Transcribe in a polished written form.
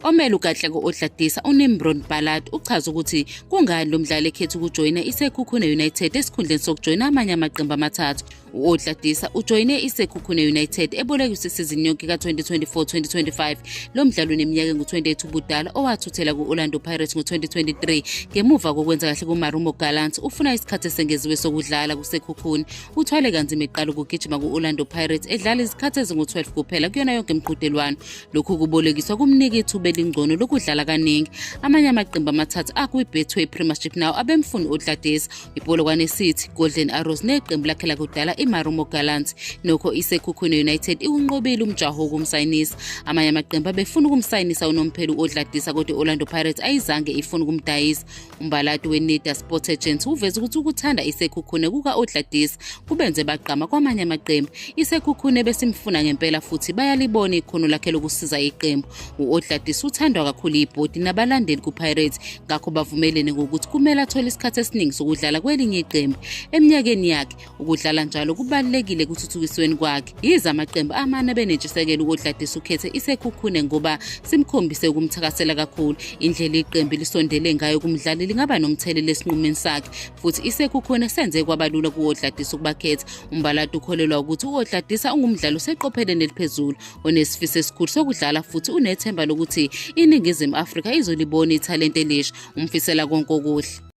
Omele uKatlego Otladisa, uNimrod Ballard, uchaze ukuthi kungani lo mdlali ekhetha ukujoyina iSekhukhune United esikhundleni sokujoyina amanye amaqembu amathathu. U-Otladisa ujoyine iSekhukhune United ebolekiswe isizini yonke ka-2024-2025. Lo mdlali uneminyaka engu-28 ubudala owathuthela ku-Orlando Pirates ngo-2023 ngemuva kokwenza kahle kuMarumo Gallants ufuna isikhathi esengeziwe sokudlala kuSekhukhune. Uthwale kanzima eqala ukugijima ku-Orlando Pirates edlala izikhathi ezingu-12 kuphela kuyona yonke imiqhudelwano. Lokhu kubolekiswa kumnika ithuba elingcono lokudlala kaningi. Amanye amaqembu amathathu akwi-Betway Premiership nawo abemfuna uDladisa, iPolokwane City, Golden Arrows neqembu lakhe lakudala iMarumo Gallants. Nokho iSekhukhune United iwunqobile umjaho wokumsayinisa. Amanye amaqembu abefuna ukumsayinisa unomphelo u-Odladisa kodwa i-Orlando Pirates ayizange ifune ukumdayisa. Umbalati weNida Sport Agents uveze ukuthi ukuthanda iSekhukhune kuka-Odladisa kubenze bagqama kwamanye amaqembu. ISekhukhune besimfuna ngempela futhi bayalibona ikhono lakhe lokusiza iqembu. U-Odladisa uthandwa kakhulu yibhodi nabalandeli kuPirates, ngakho bavumelene ngokuthi kumele athole isikhathi esiningi sokudlala kwelinye iqembu. Eminyakeni yakhe, ukudlala njalo kubalulekile ekuthuthukisweni kwakhe. Yize amaqembu amane abenentshisekelo u-Odladisa ukhethe iSekhukhune ngoba simkhombise ukumthakasela kakhulu. Indlela iqembu lisondele ngayo kumdlali lingaba nomthelela esinqumeni sakhe futhi iSekhukhune senze kwabalula ku-Odladisa ukubakhetha. Umbalati ukholelwa ukuthi u-Odladisa ungumdlali oseqopheleni eliphezulu onesifiso esikhulu sokudlala futhi unethemba lokuthi iNingizimu Afrika izolibona ithalente elisha. Umfisela konke okuhle.